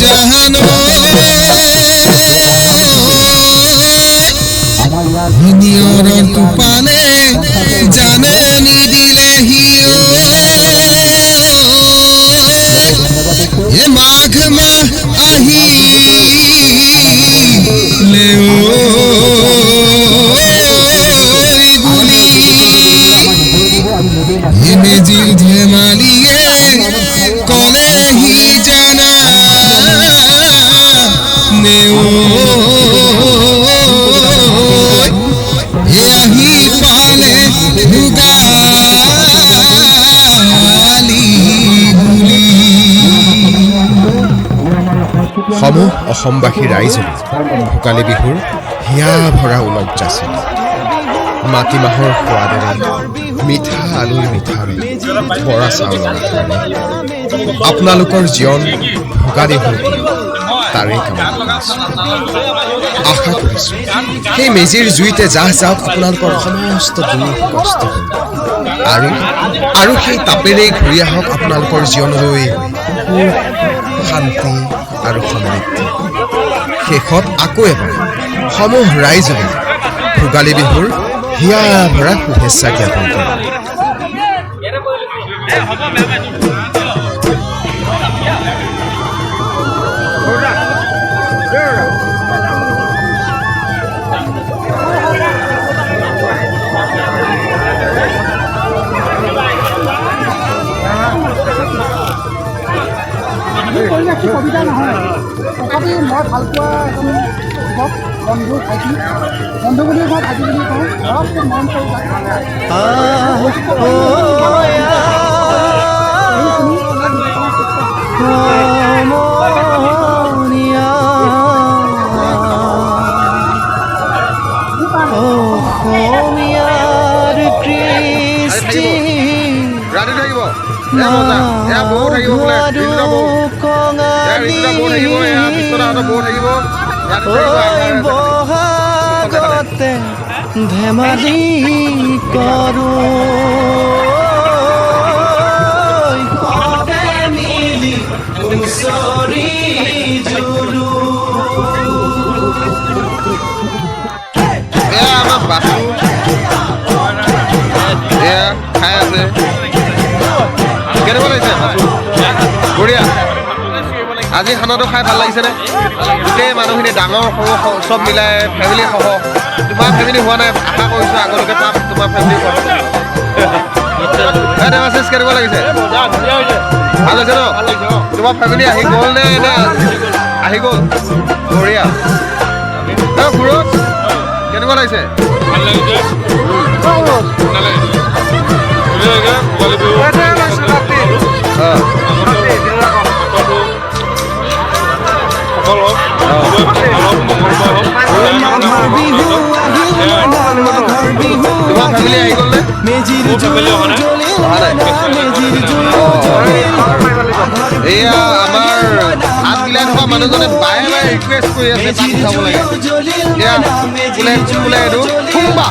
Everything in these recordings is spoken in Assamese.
জাহানো নিয়ৰৰ টোপালে জাননী দিলেহি এ মাঘ মাহ আহিলে বুলি, এ মেজিৰ ধেমালিয়ে কলেহি জানা নে এ আহি পালে ভোগালী বুলি। সমূহ অসমবাসী ৰাইজলৈ ভোগালী বিহুৰ হিয়া ভৰা ওলগ যাচিলোঁ। মাটিমাহৰ সোৱাদেৰে, মিঠা আলুৰ মিঠাৰে, বৰা চাউলৰ আঠাৰে আপোনালোকৰ জীৱন ভোগালী হৈ উঠক, তাৰে কামনা কৰিছোঁ। আশা কৰিছোঁ সেই মেজিৰ জুইতে জাহ যাওক আপোনালোকৰ সমস্ত দুখ কষ্ট আৰু সেই তাপেৰেই ঘূৰি আহক আপোনালোকৰ জীৱনলৈ সুখ, শান্তি আৰু সমৃদ্ধি। শেষত আকৌ এবাৰ সমূহ ৰাইজলৈ ভোগালী বিহুৰ হিয়া ভৰা শুভেচ্ছা জ্ঞাপন কৰিলোঁ। পৰিৱেশটো কবিতা নহয়, তথাপি মই ভাল পোৱা এজন যুৱক বন্ধু, ভাইটি, বন্ধু বুলিও কওঁ, ভাইটি বুলিও কওঁ, ধৰক খুব মৰম কৰোঁ তাক। অসমীয়াৰ কৃষ্টি ৰাতি থাকিব, এয়া মজা, এয়া বৌ থাকিব বোলে, ঋতুদা বৌ, এয়া ঋতুদা বৌ থাকিব, এয়া বিশ্বদাহঁতৰ বৌ থাকিব, ৰাতি থাকিব। ঐ বহাগতে ধেমালি কৰোঁ সবে মিলি হুঁচৰি জুৰো। এয়া আমাৰ বাচু, এয়া খাই আছে। কেনেকুৱা লাগিছে বাচু? বঢ়িয়া। আজি খানাটো খাই ভাল লাগিছেনে? গোটেই মানুহখিনি ডাঙৰ সৰু চব মিলাই ফেমিলি সহ। তোমাৰ ফেমিলি হোৱা নাই, আশা কৰিছোঁ আগলৈকে পাম তোমাৰ ফেমিলি। দেৱাশিষ, কেনেকুৱা লাগিছে? ভাল হৈছে ন? তোমাৰ ফেমিলি আহি গ'ল নে? নে আহি গ'ল? বঢ়িয়া। সুৰজ, কেনেকুৱা লাগিছে? ভাল লাগিছে। সফল হওক, তোমাৰ ফেমিলি আহি গ'ল নে? এয়া আমাৰ হাত মিলাই থকা মানুহজনে বাৰে বাৰে ৰিকুৱেষ্ট কৰি আছে তাক উঠাব লাগে। এয়া বোলে বোলে এইটো থুম্বা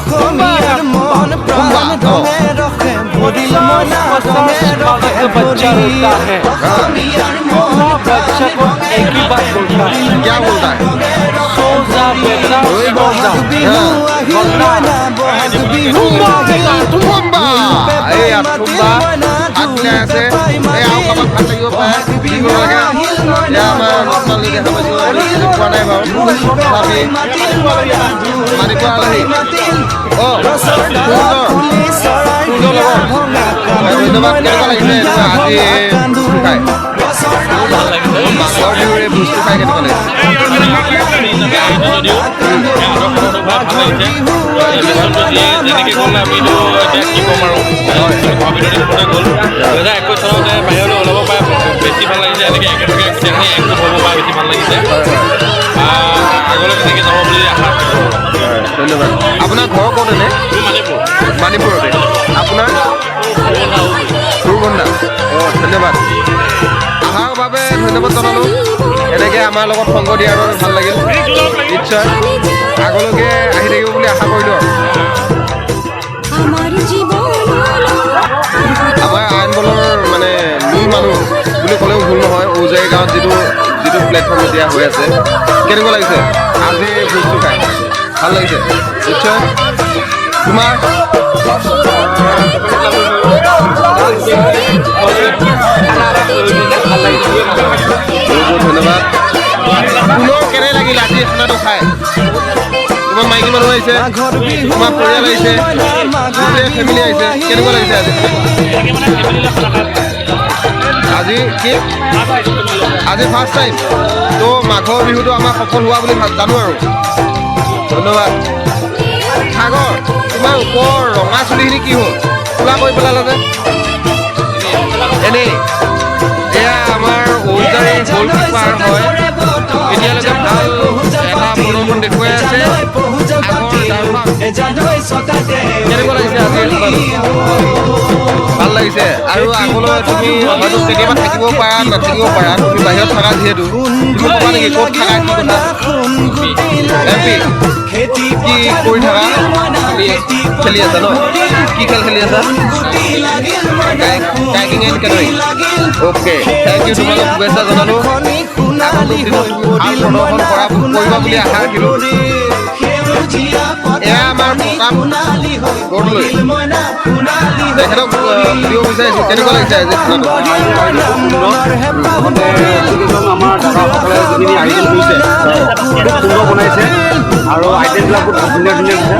থুম্বা। बच्चा रोता है, बच्चा को एक ही बात बोलता है। क्या बोलता है? सो जा बेटा, सो जा। থুম্বা, এইয়া থুম্বা হাত মিলাই আছে। এই আৰু কাৰোবাক ভাত লাগিব পাৰে, কি কৰিব লাগে? এয়া আমাৰ ৰত্নালী দেখা পাইছোঁ, চিনি পোৱা নাই বাৰু। তথাপি মানিপুৰ আলহী। অঁ, সূৰ্যৰ লগত ধন্যবাদ। কেনেকুৱা লাগিছে আজি ভোজটো খাই? মাঘৰ বিহুৰ এই ভোজটো খাই কেনেকুৱা লাগিছে? যেনেকৈ গ'ল, আমিতো এতিয়া কি ক'ম আৰু, গ'ল 2021 চনতে বাহিৰলৈ ওলাব পাৰে, বেছি ভাল লাগিছে। এনেকৈ একেলগে গোটেইখিনি একগোট হ'ব পাৰে, বেছি ভাল লাগিছে। আগলৈ তেনেকৈ যাব বুলি আশা। ধন্যবাদ। আপোনাৰ ঘৰ ক'ত এনে? মণিপুৰ। মণিপুৰতে। আপোনাৰ? ভুৰবন্ধা। অঁ, ধন্যবাদ, অহাৰ বাবে ধন্যবাদ জনালোঁ। এনেকৈ আমাৰ লগত সংগ দিয়াৰ বাবে ভাল লাগিল। নিশ্চয় আগলৈকে আহি থাকিব বুলি আশা কৰিলোঁ। আৰু আমাৰ আইন বলৰ মানে মূল মানুহ বুলি বুলি ক'লেও ভুল নহয়। ঔজাৰী গাঁৱত যিটো যিটো প্লেটফৰ্ম এতিয়া হৈ আছে, কেনেকুৱা লাগিছে আজি এই ভোজটো খাই? ভাল লাগিছে নিশ্চয়। তোমাৰ বহুত বহুত ধন্যবাদ। পুনৰ কেনে লাগিল আজি খানাটো খাই? তোমাৰ মাইকী মানুহ আহিছে, তোমাৰ পৰিয়াল আহিছে, গোটেই ফেমিলি আহিছে, কেনেকুৱা লাগিছে আজি? আজি কি আজি ফাৰ্ষ্ট টাইম তো মাঘৰ বিহুটো আমাৰ সফল হোৱা বুলি জানো আৰু। ধন্যবাদ। সাগৰ, তোমাৰ ওপৰ ৰঙা চুলিখিনি কি হ'ল? ক'লা কৰি পেলালা যে এনেই। এয়া আমাৰ ঔজাৰী গ'লকিপাৰ হয়, এতিয়ালৈকে ভাল এটা প্ৰদৰ্শন দেখুৱাই আছে। আগৰ জাৰফাক। কেনেকুৱা লাগিছে আজি এই খানাটো? ভাল লাগিছে। আৰু আগলৈ তুমি হয়তো কেতিয়াবা থাকিব পাৰা, নাথাকিব পাৰা, তুমি বাহিৰত থাকা যিহেতু, তুমি ক'বা নেকি ক'ত থাকা, কি কথা? এম পি কি কৰি থাকা? খেলি আছা ন? কি খেল খেলি আছা? Kayaking and canoeing. Okay, thank you. তোমালোক শুভেচ্ছা জনালোঁ। আগন্তুক দিনত তুমি ভাল প্ৰদৰ্শন কৰিবা বুলি আশা ৰাখিলোঁ। এয়া আমাৰ প্ৰতাপ বৰদলৈ, তেখেতক সুধিব বিচাৰিছোঁ কেনেকুৱা লাগিছে আজি খানাটো? আমাৰ দাদাসকলে যিখিনি আয়োজন কৰিছে খুব সুন্দৰ বনাইছে আৰু আইটেমবিলাক বহুত ধুনীয়া ধুনীয়া দিছে।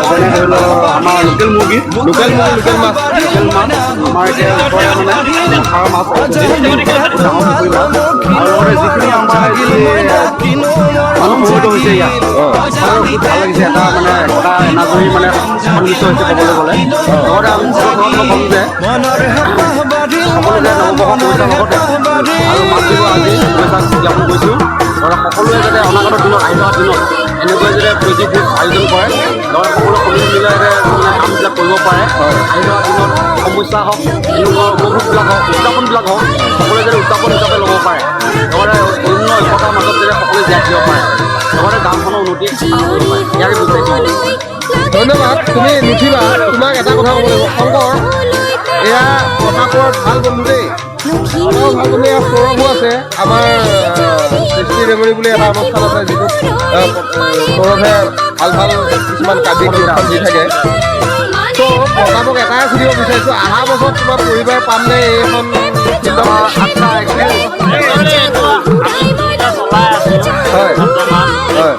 যেনে ধৰি লওক আমাৰ লোকেল মুৰ্গী, লোকেল মুৰ্গী, লোকেল মাছ, লোকেল মাছ, আমাৰ এতিয়া ওচৰতে মানে পথাৰৰ মাছ, ডাঙৰ পুখুৰী মাছ, আৰু লগতে যিখিনি আমাৰ মানুহ সমবেত হৈছে ইয়াত, আৰু খুব ভাল লাগিছে। এটা মানে এটা এনাজৰী মানে সন্নিৱিষ্ট হৈছে ক'বলৈ গ'লে। লগতে আমি মই ক'ম যে সকলোকে নৱবৰ্ষ শুভেচ্ছাৰ লগতে আৰু মাঘ বিহু আজি শুভেচ্ছা জ্ঞাপন কৰিছোঁ। আৰু সকলোৱে যাতে অনাগত দিনত, আহি থকা দিনত এনেকৈ যাতে মেজি ভোজ আয়োজন কৰে, লগতে সকলোৱে সমিল মিলেৰে মানে কামবিলাক কৰিব পাৰে। আহি থকা দিনত সমস্যা হওক, এনেকুৱা উপভোগবিলাক হওক, উদযাপনবিলাক হওক, সকলোৱে যাতে উদযাপন হিচাপে ল'ব পাৰে, লগতে অন্য একতাৰ মাজত যাতে সকলোৱে জীয়াই থাকিব পাৰে, লগতে গাঁওখনৰ উন্নতি সাধন কৰিব পাৰে, ইয়াকে বিচাৰিছোঁ। ধন্যবাদ। তুমি নুঠিবা, তোমাক এটা কথা ক'ব লাগিব। শংকৰ, এয়া প্ৰতাপৰ ভাল বন্ধু দেই, প্ৰতাপৰ ভাল বন্ধু। এয়া সৌৰভো আছে। আমাৰ সৃষ্টি ৰেঙনি বুলি এটা অনুষ্ঠান আছে, যিটোত সৌৰভে ভাল ভাল কিছুমান কাব্যিক লিখন দি থাকে। ত' প্ৰতাপক এটাই সুধিব বিচাৰিছোঁ, অহা বছৰত তোমাৰ পৰিবাৰ পামনে এইখন ফিল্ডত? হয় হয়,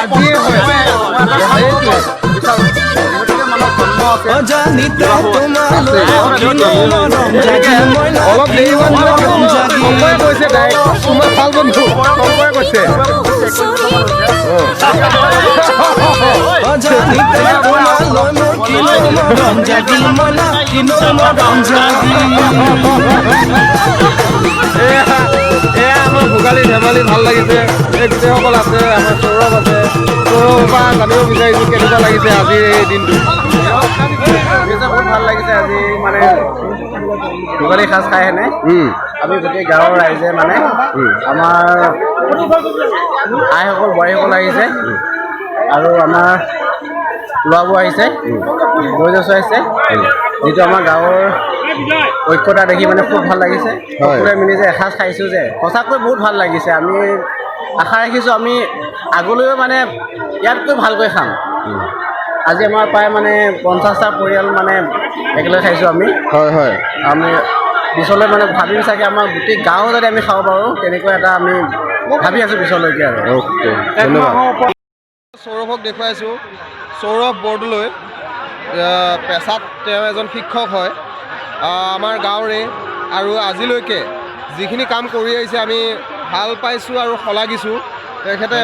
আজিয়ে হয়, সেইটোৱে। অলপ দেৰি হোৱা নিচিনা। শংকৰে কৈছে ডাইৰেক্ট, তোমাৰ ভাল বন্ধু শংকৰে কৈছে। এয়া আমাৰ ভোগালী ধেমালি ভাল লাগিছে। এই গোটেইসকল আছে, আমাৰ সৌৰভ আছে। সৌৰভৰ পৰা জানিব বিচাৰিছোঁ কেনেকুৱা লাগিছে আজিৰ এই দিনটো? বহুত ভাল লাগিছে আজি, মানে ভোগালী সাজ খাই হেনে আমি গোটেই গাঁৱৰ ৰাইজে, মানে আমাৰ আইসকল, বোৱাৰীসকল আহিছে আৰু আমাৰ ল'ৰাবোৰ আহিছে, বয়োজ্যেষ্ঠ আহিছে। যিটো আমাৰ গাঁৱৰ ঐক্যতা দেখি মানে খুব ভাল লাগিছে। সকলোৱে মিলি যে এসাঁজ খাইছোঁ যে সঁচাকৈ বহুত ভাল লাগিছে। আমি আশা ৰাখিছোঁ আমি আগলৈও মানে ইয়াতকৈ ভালকৈ খাম। আজি আমাৰ প্ৰায় মানে 50টা পৰিয়াল মানে একেলগে খাইছোঁ আমি। হয় হয়। আমি পিছলৈ মানে ভাবিম চাগে আমাৰ গোটেই গাঁও যাতে আমি খাব পাৰোঁ, তেনেকুৱা এটা আমি ভাবি আছোঁ পিছলৈকে আৰু। অ'কে, ধন্যবাদ। সৌৰভক দেখুৱাইছোঁ। সৌৰভ বৰদলৈ, পেছাত তেওঁ এজন শিক্ষক হয়, আমাৰ গাঁৱৰে, আৰু আজিলৈকে যিখিনি কাম কৰি আহিছে আমি ভাল পাইছোঁ আৰু শলাগিছোঁ। তেখেতে,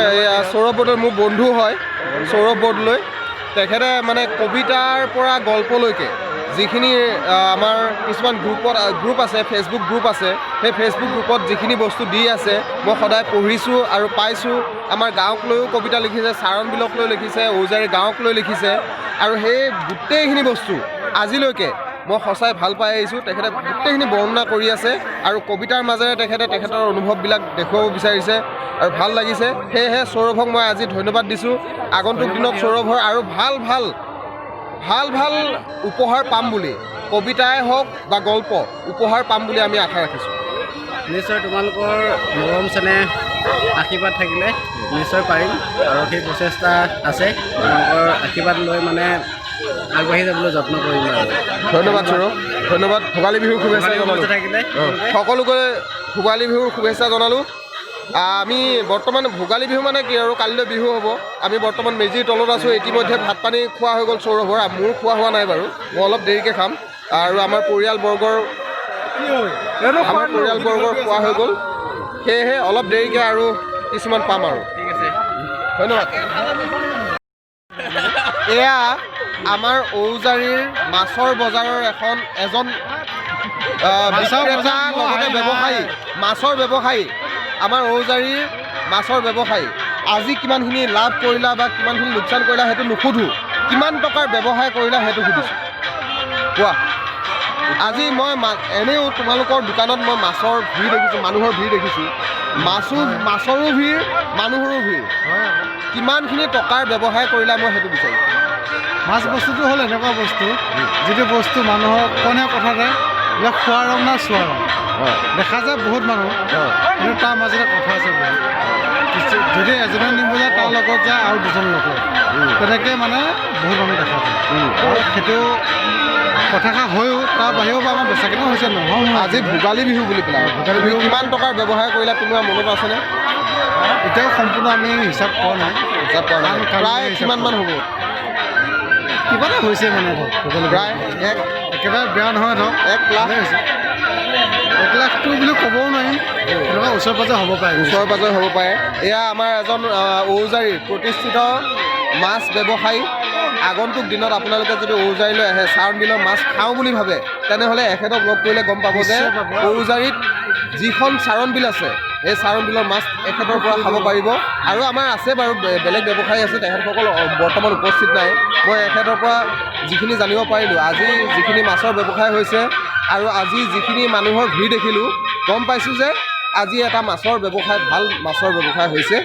সৌৰভ বৰদলৈ মোৰ বন্ধু হয়, সৌৰভ বৰদলৈ, তেখেতে মানে কবিতাৰ পৰা গল্পলৈকে যিখিনি আমাৰ কিছুমান গ্ৰুপ আছে, ফেচবুক গ্ৰুপ আছে, সেই ফেচবুক গ্ৰুপত যিখিনি বস্তু দি আছে মই সদায় পঢ়িছোঁ আৰু পাইছোঁ। আমাৰ গাঁৱক লৈও কবিতা লিখিছে, চাৰণবিলক লৈ লিখিছে, ঔজাৰী গাঁৱক লৈ লিখিছে, আৰু সেই গোটেইখিনি বস্তু আজিলৈকে মই সঁচাই ভাল পাই আহিছোঁ। তেখেতে গোটেইখিনি বৰ্ণনা কৰি আছে আৰু কবিতাৰ মাজেৰে তেখেতে তেখেতৰ অনুভৱবিলাক দেখুৱাব বিচাৰিছে আৰু ভাল লাগিছে। সেয়েহে সৌৰভক মই আজি ধন্যবাদ দিছোঁ। আগন্তুক দিনত সৌৰভৰ আৰু ভাল ভাল ভাল ভাল উপহাৰ পাম বুলি, কবিতাই হওক বা গল্প উপহাৰ পাম বুলি আমি আশা ৰাখিছোঁ। নিশ্চয় তোমালোকৰ মৰম চেনেহ আশীৰ্বাদ থাকিলে নিশ্চয় পাৰিম আৰু সেই প্ৰচেষ্টা আছে। তোমালোকৰ আশীৰ্বাদ লৈ মানে আগবাঢ়ি যাবলৈ যত্ন কৰিম আৰু। ধন্যবাদ সৌৰভ, ধন্যবাদ। ভোগালী বিহুৰ শুভেচ্ছা ভোগালী জনালোঁ। শুভেচ্ছা থাকিলে। সকলোকে ভোগালী বিহুৰ শুভেচ্ছা জনালোঁ। আমি বৰ্তমান ভোগালী বিহু মানে কি আৰু, কালিলৈ বিহু হ'ব। আমি বৰ্তমান মেজিৰ তলত আছোঁ। ইতিমধ্যে ভাত পানী খোৱা হৈ গ'ল সৌৰভৰ, মোৰ খোৱা হোৱা নাই বাৰু, মই অলপ দেৰিকৈ খাম। আৰু আমাৰ পৰিয়ালবৰ্গৰ খোৱা হৈ গ'ল, সেয়েহে অলপ দেৰিকৈ আৰু কিছুমান পাম আৰু। ঠিক আছে। ধন্যবাদ। এয়া আমাৰ ঔজাৰীৰ মাছৰ বজাৰৰ এজন বিক্ৰেতা, লগতে ব্যৱসায়ী, মাছৰ ব্যৱসায়ী। আমাৰ ঔজাৰীৰ মাছৰ ব্যৱসায়ী। আজি কিমানখিনি লাভ কৰিলা বা কিমানখিনি লোকচান কৰিলা সেইটো নুসুধোঁ, কিমান টকাৰ ব্যৱসায় কৰিলা সেইটো সুধিছোঁ। কোৱা। আজি মই এনেও তোমালোকৰ দোকানত মই মাছৰ ভিৰ দেখিছোঁ, মানুহৰ ভিৰ দেখিছোঁ, মাছৰো ভিৰ, মানুহৰো ভিৰ। কিমানখিনি টকাৰ ব্যৱসায় কৰিলা মই সেইটো বিচাৰিছোঁ। মাছ বস্তুটো হ'ল এনেকুৱা বস্তু, যিটো বস্তু মানুহৰ কোনে কথাতে বোলে খোৱা ৰং না চোৱা ৰং। দেখা যায় বহুত মানুহ, কিন্তু তাৰ মাজতে কথা আছে বহুত। যদি এজনে নিব যায়, তাৰ লগত যায় আৰু দুজন লোক, তেনেকৈ মানে বহুত মানুহ দেখা যায়। আৰু সেইটো কথাষাৰ হয়ো, তাৰ বাহিৰেও বা আমাৰ বেচা কিনাও হৈছে নহয় নহয়। আজি ভোগালী বিহু বুলি পেলাই ভোগালী বিহু। তুমি কিমান টকাৰ ব্যৱসায় কৰিলা তোমাৰ মনত আছেনে? এতিয়াও সম্পূৰ্ণ আমি হিচাপ কৰা নাই। হিচাপ কৰা নাই। কাৰণ কালিলৈ প্ৰায় হিচাপ কিমানমান হ'ব? কিবা এটা হৈছে মানে ধৰক ভোগালী বিহু। প্ৰায় এক একেবাৰে বেয়া নহয় ধৰক। 1 লাখ? ভালেই হৈছে। 1 লাখটো বুলি ক'বও নোৱাৰিম, তেনেকুৱা ওচৰে পাজৰে হ'ব পাৰে। ওচৰে পাজৰে হ'ব পাৰে। এয়া আমাৰ এজন ঔজাৰীৰ প্ৰতিষ্ঠিত মাছ ব্যৱসায়ী। আগন্তুক দিনত আপোনালোকে যদি ঔজাৰীলৈ আহে, চাৰণ বিলৰ মাছ খাওঁ বুলি ভাবে, তেনেহ'লে এখেতক লগ কৰিলে গম পাব যে নিশ্চয় পাব। ঔজাৰীত যিখন চাৰণ বিল আছে, সেই চাৰণ বিলৰ মাছ এখেতৰ পৰা খাব পাৰিব। আৰু আমাৰ আছে বাৰু বেলেগ ব্যৱসায়ী আছে, তেখেতসকল বৰ্তমান উপস্থিত নাই। মই এখেতৰ পৰা যিখিনি জানিব পাৰিলোঁ, আজি যিখিনি মাছৰ ব্যৱসায় হৈছে আৰু আজি যিখিনি মানুহৰ ভিৰ দেখিলোঁ, গম পাইছোঁ যে আজি এটা মাছৰ ব্যৱসায়, ভাল মাছৰ ব্যৱসায় হৈছে।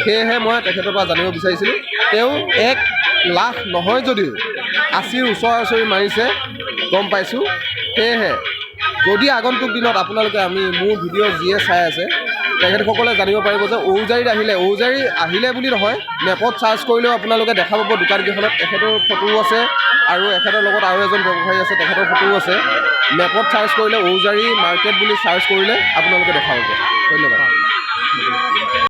সেয়েহে মই তেখেতৰ পৰা জানিব বিচাৰিছিলোঁ। তেওঁ 1 লাখ নহয় যদিও 80ৰ ওচৰা ওচৰি মাৰিছে, গম পাইছোঁ। সেয়েহে যদি আগন্তুক দিনত আপোনালোকে আমি মোৰ ভিডিঅ' যিয়ে চাই আছে, তেখেতসকলে জানিব পাৰিব যে ঔজাৰীত আহিলে, ঔজাৰী আহিলে বুলি নহয়, মেপত চাৰ্চ কৰিলেও আপোনালোকে দেখা পাব দোকানকেইখনত এখেতৰ ফটোও আছে আৰু এখেতৰ লগত আৰু এজন ব্যৱসায়ী আছে, তেখেতৰ ফটোও আছে। মেপত চাৰ্চ কৰিলে, ঔজাৰী মাৰ্কেট বুলি চাৰ্চ কৰিলে আপোনালোকে দেখা পাব। ধন্যবাদ।